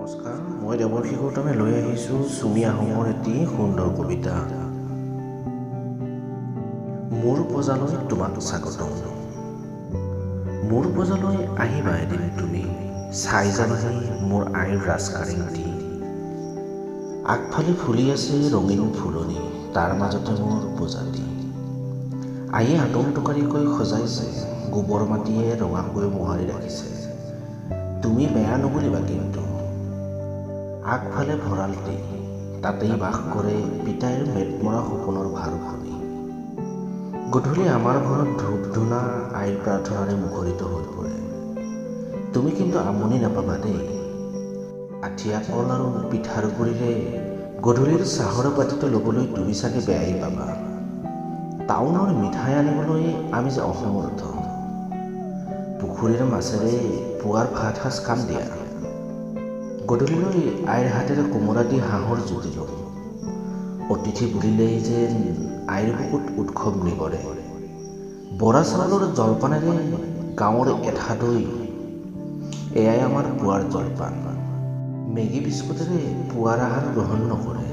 নমস্কাৰ, মই দেৱৰ্ষি গৌতমে লৈ আহিছোঁ চুমি আহোমৰ এটি সুন্দৰ কবিতা। মোৰ পঁজালৈ তোমাক স্বাগতম। মোৰ পঁজালৈ আহিবা এদিন তুমি, চাই যাবাহি মোৰ আইৰ ৰাজকাৰেংটি। আগফালে ফুলি আছে ৰঙীন ফুলনি, তাৰ মাজতে মোৰ পঁজাটি। আয়ে আটোম টোকাৰিকৈ সজাইছে, গোবৰ মাটিয়ে ৰঙাকৈ মোহাৰি ৰাখিছে। তুমি বেয়া নুবুলিবা কিন্তু। আগফালে ভঁৰালটি, তাতেই বাস কৰে পিতাইৰ মেটমৰা সপোনৰ ভাৰখনি। গধূলি আমাৰ ঘৰত ধূপ ধূনা আইৰ প্ৰাৰ্থনাৰে মুখৰিত হৈ পৰে। তুমি কিন্তু আমনি নাপাবা দেই। আঠিয়া কল আৰু পিঠাৰ গুড়িৰে গধূলিৰ চাহৰ বাতিটো ল'বলৈ তুমি চাগে বেয়াই পাবা। টাউনৰ মিঠাই আনিবলৈ আমি যে অসমৰ্থ। পুখুৰীৰ মাছেৰে পুৱাৰ ভাত সাজ খাম দিয়া। গধূলিলৈ আইৰ হাতেৰে কোমোৰা দি হাঁহৰ জুতি ল'ম। অতিথি বুলিলেই যেন আইৰ বুকুত উৎসৱ নিগৰে। বৰা চাউলৰ জলপানেৰে গাঁৱৰ এঠা দৈ, এয়াই আমাৰ পুৱাৰ জলপান। মেগী বিস্কুটেৰে পুৱাৰ আহাৰ গ্ৰহণ নকৰে।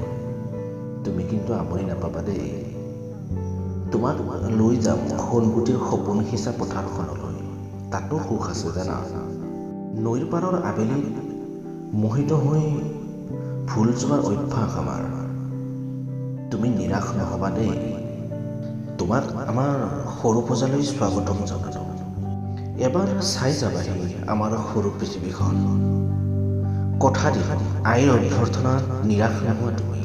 তুমি কিন্তু আমনি নাপাবা দেই। তোমাক লৈ যাম সোণগুটিৰ সপোন সিঁচা পথাৰখনলৈ। তাতো সুখ আছে জানা। নৈৰ পাৰৰ আবেলিত মোহিত হৈ ভুল যোৱাৰ অভ্যাস আমাৰ। তুমি নিৰাশ নহবা দেই। তোমাক আমাৰ সৰু পঁজালৈ স্বাগতম জনালোঁ। এবাৰ চাই যাবাহি আমাৰ সৰু পৃথিৱীখন। কথা দিলোঁ, আইৰ অভ্যৰ্থনাত নিৰাশ নোহোৱা তুমি।